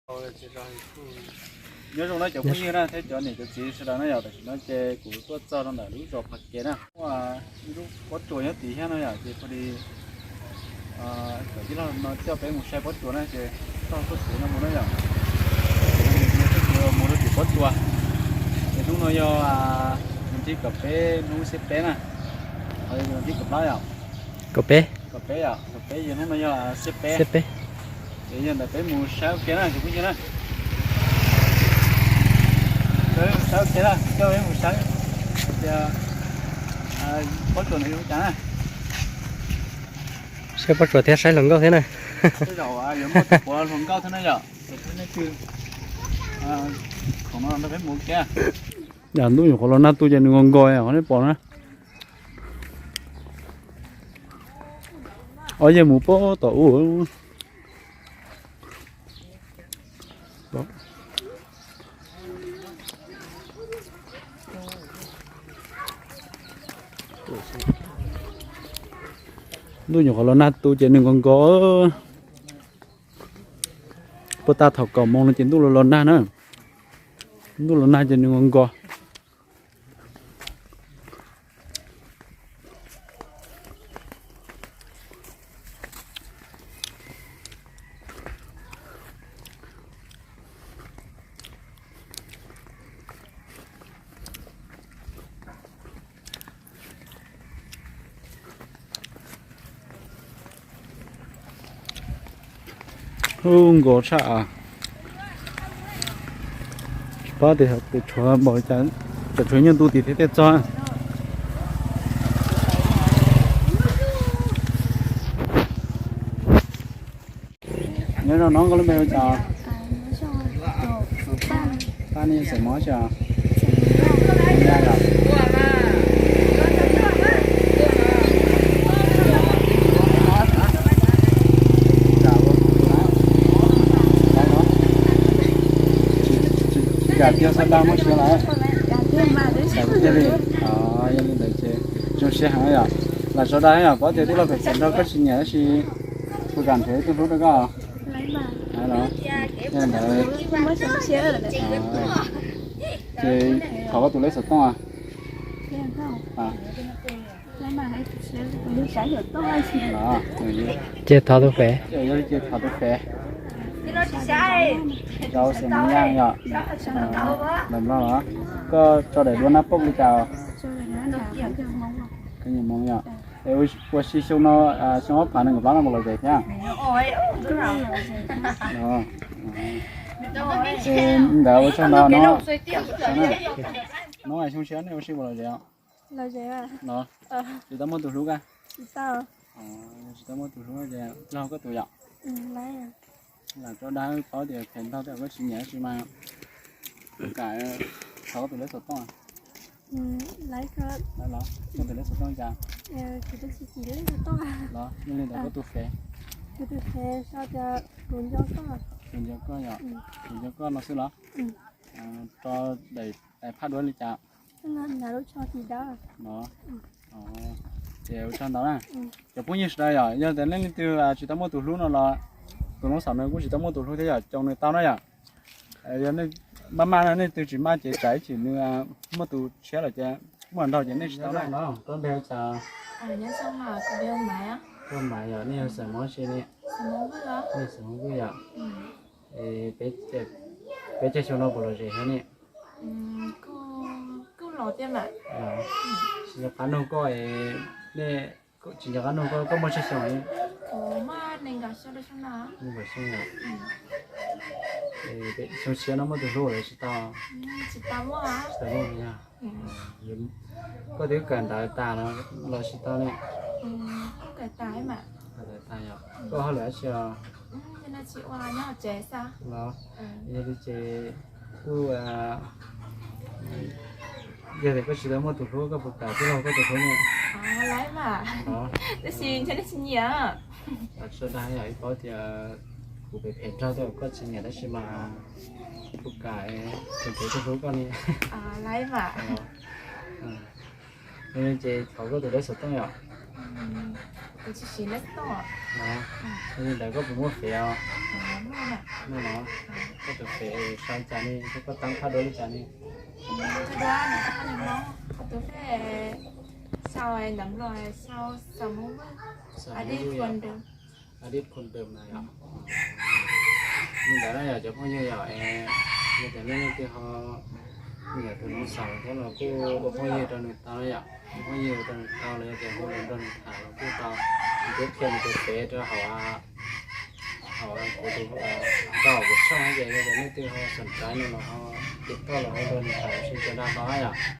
Nyob zoo na cov phooj ywg na thiab cov niam cov txiv sawv daws na yom, tam sim no ces kuv tuaj txog rau ntawm lub zos Phav Kev na, muaj ib lub pob tsuas nyob tim thiab no yom, ces phob li cov tij laug no coj peb mus saib pob tsuas na ces txog tuaj tim no mus na yom. Mus rau tim pob tsuas, ces hnub no yog hnub tim kaum peb hnub xiab peb na, ho yog hnub tim kaum plaub yom. Kaum peb. Kaum peb yom, kaum peb yog hnub no yog xiab peb. Ces yog ntawd peb mus saib ua ke na cov phooj ywg na. Saib ua ke na, coj peb mus saib tias pob tsuas nws zoo cas na. Saib pob tsuas thiab saib hluas nkauj thiab na. Tej zaum yuav muaj tus puav hluas nkauj thiab na yom. Ces peb leej twg khoom no nrog peb mus ua ke. Yam ntuj nyuam qhuav los nag tu ces nws nkaus nkaus qhov nej pom na. Ob yawg mus pem tom ub. Ntuj nyuam qhuav los nag tu ces nws nkaus nkaus. Puag ta thaum kaum moos no ces ntuj los los nag na. Ntuj los nag ces nws nkaus nkaus. Ub, nkaus tshaj. Tsis paub tias tus tshuav npaum li cas, tseem tshuav nyob ntu tim thiab thiaj txog. Nyob zoo, koj lub npe hu cas? Paj, nej yog xeem Hmoob tsi os? Tsis kam tiag, sawv daws muaj siab lawm. Yog li ntawd ces zoo siab heev yom. Lam sawv daws yom, paub tias tij laug phem phem nrog koj tsis nyiam tab sis puas kam nrhiav ib tug hlub rau koj? Los yog li ntawd ces thov koj tus lej xov tooj. Ces thov tus fev. Yog li ces thov tus fev. Rau xeem Moos Yaj yom. Lam Nplog los? Koj tso daim duab nab pooj li cas? Koj nyiam Hmoob yom. Es ua si xyoo no, xyoo ob phav nees nkaum plaub no puas lom zem thiab? Es ntawd ua tsaug ntau no. Hnub xyoo tshiab nej ua si puas lom zem? Los tsis tau muaj tus hlub koj? Tsis tau muaj tus hlub ces laug koj tus yom. Lam tso dag paub tias phem nrog tej koj tsis nyiam tab sis mas kam thov koj tus lej xov tooj. Los koj tus lej xov tooj cas? Los yog li ntawd koj tus fev. Tus nco koj yom, tus nco koj no xwb los? Tso daim phaj duab li cas? Los, ces ua tsaug ntau na. Cov phooj ywg sawv daws yom, yog tias nej leej twg tsis tau muaj tus hlub no los, tus Hmoob Xaum no kuj tsis tau muaj tus hlub thiab yom, coj nws tau na yom. Yog maj maj no nej leej twg tsis maj ces tsam ib chim nws muaj tus tshiab lawm ces muaj nraug ces nej tsis tau na. Koj npe hu cas? Koj Maiv yom, nej yog xeem Hmoob tsi ne? Nej xeem Hmoob Vwj yom. Peb caug xyoo no puas lom zem thiab ne? Tsis nco qab nug koj, nej, tsis nco qab nug koj, koj muaj tsawg xyoo? Xyoo tshiab no muaj tus hlub los tsis tau? Tsis tau muaj. Koj twb kawm ntawv tas los tsis tau ne? Kawm ntawv tas yom. Koj ua hauj lwm dab tsi os? Los, yog li ces kuj, yog tias koj tsis tau muaj tus hlub koj puas kam tij laug koj tus hlub ne? Tab sis ntshe nej tsis nyiam. Sawv daws yog ib paub tias kuv phem phem nrog tej koj tsis nyiam tab sis mas kuv kam tseem kev tij hlub koj ne. Yog li ces thov koj tus lej xov tooj yom. Yog li ntawd koj puas muaj fev os? No, koj tus fev sau li cas ne, koj teeb phaj dua li cas ne? Tus fev sau ntawv Nplog, sau xaus Hmoob, Adit Thunder na yom. Li ntawd na yom cov phooj ywg yom, es yog tias nej leej twg ho nyiam tus no xaus thiab los kuj ua phooj ywg rau nws tau na yom, ua phooj ywg rau nws tau los yog tias hu los nrog nws tham los kuj tau. Nws twb qhia nws tus fev rau hauv, hauv kuv tus, rau hauv kuv tshooj ces yog tias nej leej twg ho xom tsaiv no los ho tiv tauj los hu rau nws tham sib cov dag tau na yom.